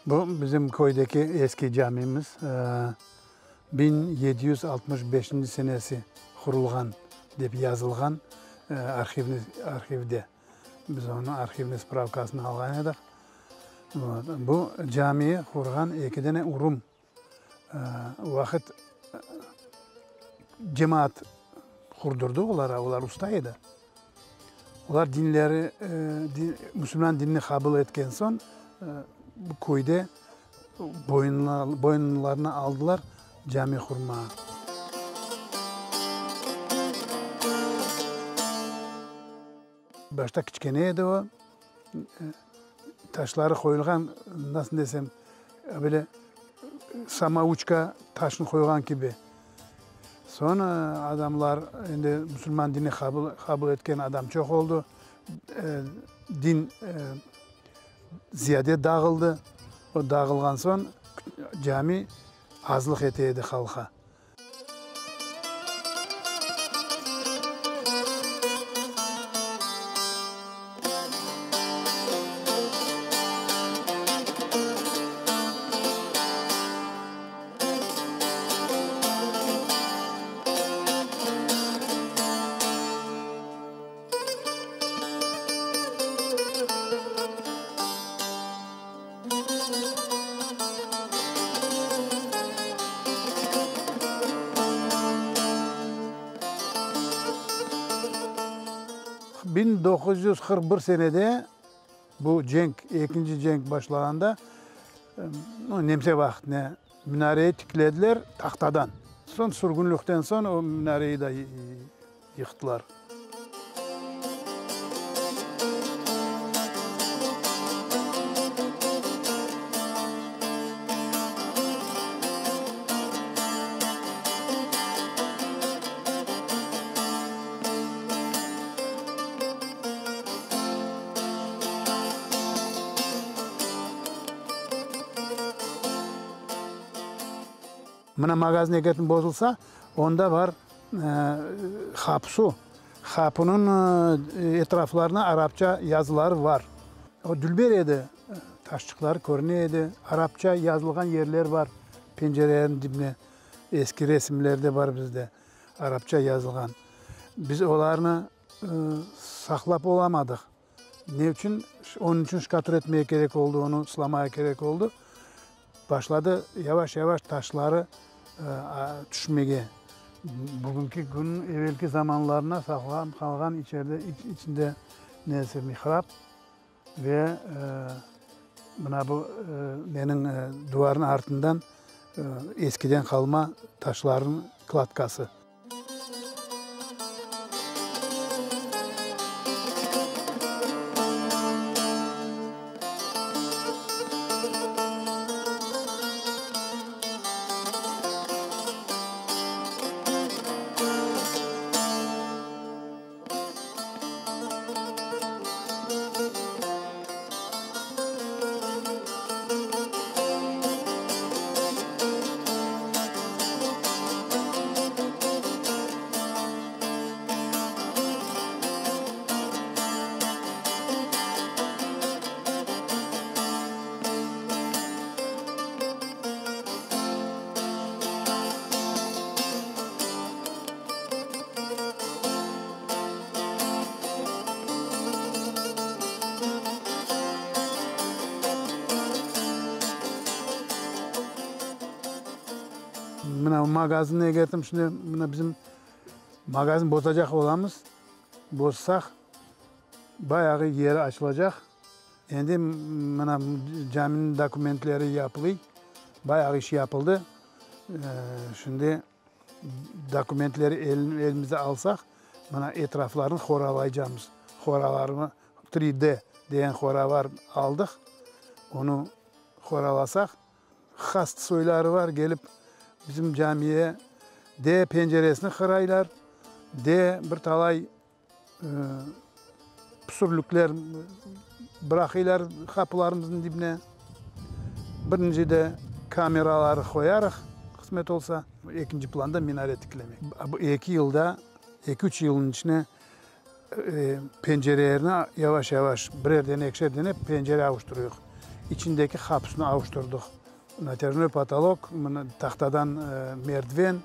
Bu bizim köydeki eski camimiz, 1765 senesi qurulğan dep yazılğan arhivde. Biz onıñ arhivniy spravkasını alğan edik. Bu camiyi qurğan eki dane urum vaqıt cemaat qurdurdı olara, olar usta edi. Olar dinleri, musulman dinini qabul etken soñ, bu köyde boyunlarına aldılar cami qurmağa. Başta kiçkene edi o, taşları qoyulğan, nasıl desem, böyle samouçka taşnı qoyğan kibi. Soñ adamlar, endi musulman dinini qabul etken adam çoq oldı, din ziyade dağıldı. O dağılğan soñ cami azlıq ete edi halqqa. 1941 senede bu cenk, ekinci cenk başlağanda, nemse vaqtına minareyi tiklediler tahtadan. Soñ sürgünlikten soñ o minareyi da yıqtılar. Mına magazin egetin bozulsa, onda bar Qapısu. Qapunıñ etraflarına arapça yazıları var. O dülber edi, taşçıqları körüne edi, arapça yazılğan yerler bar pencerelerniñ dibine, eski resimler de bar bizde, arapça yazılğan. Biz olarnı saqlap olamadıq. Ne içün? Onıñ içün şkatur etmege kerek oldı, onı sılamağa kerek oldı. Başladı yavaş-yavaş taşları tüşmege. Bugünki kün, evelki zamanlarına saqlanıp qalğan içeride, içinde nesi, mihrap ve mına bu neniñ duvarnıñ artından eskiden qalma taşlarnıñ kladkası. Mına magazinni egertim, şimdi mına bizim magazin bozacaq olamız. Bozsaq, bayağı yeri açılacaq. Endi mına caminiñ dokumentleri yapılıy, bayağı iş yapıldı. Şimdi Dokumentleri elimize alsaq, mına etraflarını horalaycamız. Horalarını, tri D degen hora bar, aldıq, onı horalasaq, hast soyları bar, kelip bizim camiye de penceresini qıraylar, de bir talay Püsürlükler bıraqıylar qapılarımıznıñ dibine. Birinci de kameraları qoyarıq, qısmet olsa. Ekinci planda minare tiklemek. Bu eki yılda, eki-üç yılnıñ içine pencerelerni yavaş-yavaş birerden, ekişer dene pencere avuştırıyıq. İçindeki qapusını avuştırdıq. Natâjnoy potolok, mına tahtadan merdiven.